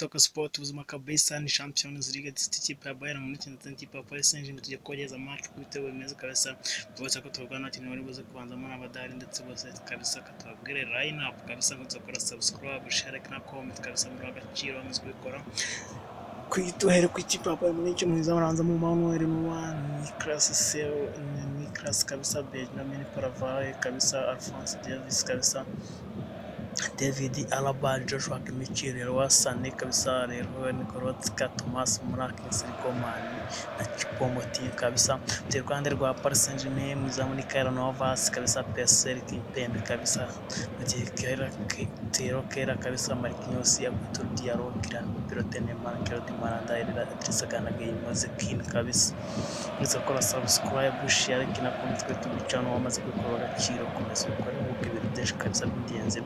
Talk Sport, ubuzima kabisa ni Champions League, ndetse ikipe ya Bayern Munich ndetse n'ikipe ya Paris Saint-Germain tugiye kogeza match ku bitego bimeze kabisa. Bose ko tuvugana nta kintu bari buze kubanzamo n'abadari, ndetse bose kabisa katubabwire line up kabisa, ngo tuzakora subscribe, share na comment kabisa, muri agaciro bamaze kubikora. Duhere ku ikipe ya Bayern Munich, mwiza baranzamo Manuel Neuer, Niklas Seo, Niklas kabisa, Benjamin Pavard kabisa, Alphonso Davies kabisa, David Alaba, Joshua Kimmich, Leroy Sané kabisa, Leroy Goretzka, Thomas Müller, Kingsley Coman na Choupo-Moting kabisa. Ku ruhande rwa Paris Saint-Germain, mwizamu ni Keylor Navas kabisa, Presnel Kimpembe kabisa, mu gihe Thilo Kehrer kabisa, Marquinhos, Abdou Diallo, Kylian Mbappé, Neymar, Claude Maranda, Idrissa Gana Gueye, Moise Kean kabisa. Mwese gukora subscribe, share na comment kuri YouTube channel, wamaze kubikora agaciro, komeza ubikore kuko ibintu byinshi kabisa by'ingenzi.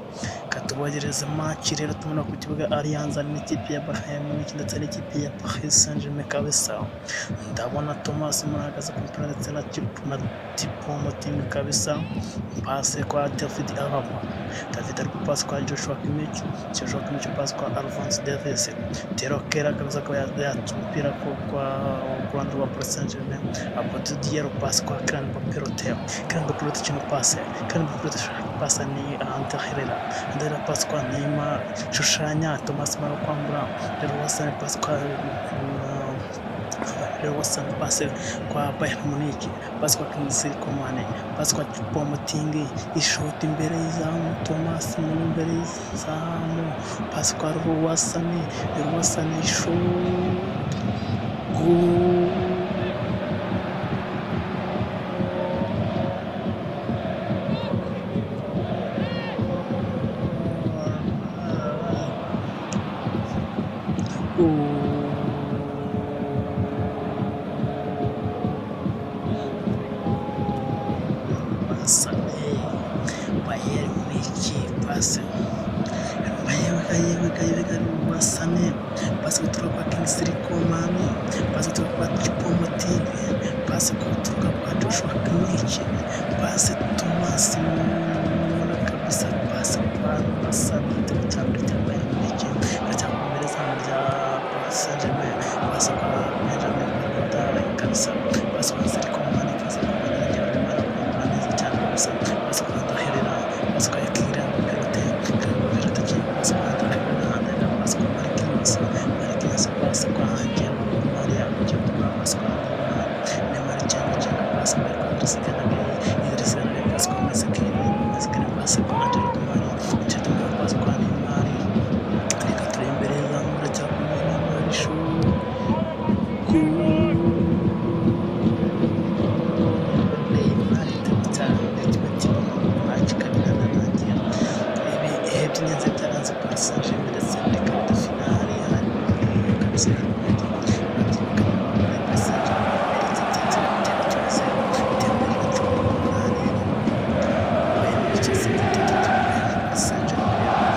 Katubogereza match rero, tubona ku kibuga Allianz n'ikipe ya Bayern Munich ndetse n'ikipe ya Paris Saint-Germain kabisa. Ndabona Thomas Müller ahagaze ku mupira ndetse na Choupo-Moting kabisa, passe kwa David Alaba, David ari passe kwa Joshua Kimmich, Joshua Kimmich passe kwa Alphonso Davies, Thilo Kehrer kabisa akaba yatse umupira kwa ku ruhande rwa Paris Saint-Germain, Abdou Diallo passe kwa Kylian Mbappé, Kylian Mbappé kino passe, Kylian Mbappé passe ni Ander Herrera, Ander Herrera passe kwa Neymar, shushanya Thomas Müller kwambura Leroy Sané, passe kwa Leroy Sané, passe kwa Bayern Munich, passe kwa Kingsley Coman, passe kwa Choupo-Moting, ishoti imbere y'izamu, Thomas Müller imbere y'izamu, passe kwa Leroy Sané, Leroy Sané ishoti, goal! Sané, Bayern Munich, passe yewe yewe, Sané, passe guturuka kwa Kingsley Coman, passe guturuka kwa Choupo-Moting, passe guturuka kwa Joshua Kimmich, passe Thomas Müller kabisa, passe kwa Sané, igitego cya mbere cya Bayern Munich kiracyakomereza izamu rya Paris Saint-Germain, passe kwa Benjamin Pavard kabisa, passe kwa Kingsley Coman, Kingsley Coman aragenda arimo arakombora neza cyane kabisa, passe kwa Ander Herrera, passe kwa Kylian Mbappé, Kylian Mbappé passe kwa Ander Herrera, Ander Herrera passe kwa Marquinhos, Marquinhos passe kwa Angel Di Maria, Angel Di Maria passe kwa Neymar, Neymar cenga cenga passe imbere kwa Idrissa Gana Gueye, Idrissa Gana Gueye passe kwa Moise Kean, Moise Kean passe kwa Angel Di Maria, Angel Di Maria passe kwa Neymar, reka turebe imbere y'izamu, racyakomeye, Neymar shoot, goal! Neymar, igitego cya kimwe kimwe, match ikaba iranarangira. Ibihe by'ingenzi byaranze Paris Saint-Germain ndetse muri quart de finale harimo kabisa Paris Saint-Germain itsinze igitego 1-0, igitego 18, Bayern Munich itsinze 3. Paris Saint-Germain rero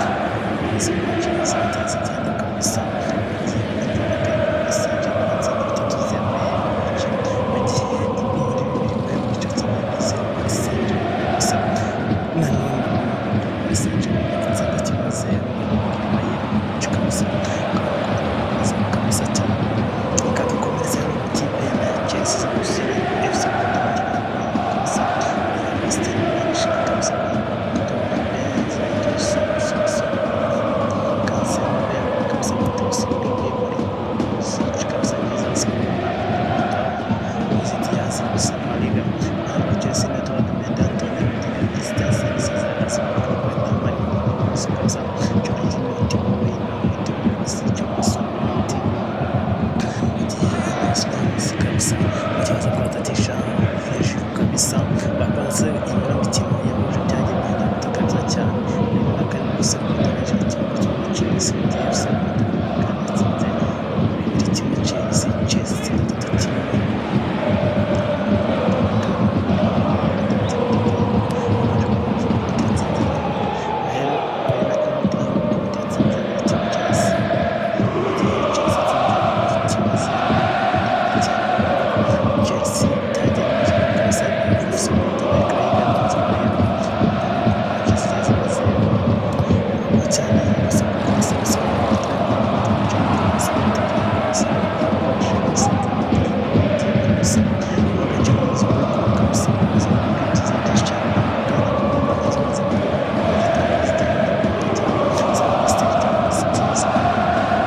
imaze match zitatu zigenda kabisa, Paris Saint-Germain itsinze 3-0 Bayern Munich, mu gihe muri 2 Bayern Munich itsinze 0 Paris Saint-Germain kabisa. Nanone Paris Saint-Germain itsinze 1-0 Bayern Munich kabisa, kabisa cyane. Reka dukomereze hano mu ikipe ya Chelsea FC Porto kabisa, Western kabisa, kabisa, Mateus Uribe kabisa, neza Luis Diaz gusa Liga rwa Chelsea, Edouard Mendy, Antonio Rudiger, Christensen, Cesar Azpilicueta, Marco Alonso kabisa, Jorginho, Timo Werner, Mateo Kovacic, Mason Mount, mu gihe Stones kabisa bakibaza kwatatisha hejuru kabisa bakoze ino mikino yahuje byagiye bigenda gute kabisa cyane. 24 gusa kuri kimwe kimwe Chelsea, mu gihe FC Porto yatsinze 2-1 Bimeze.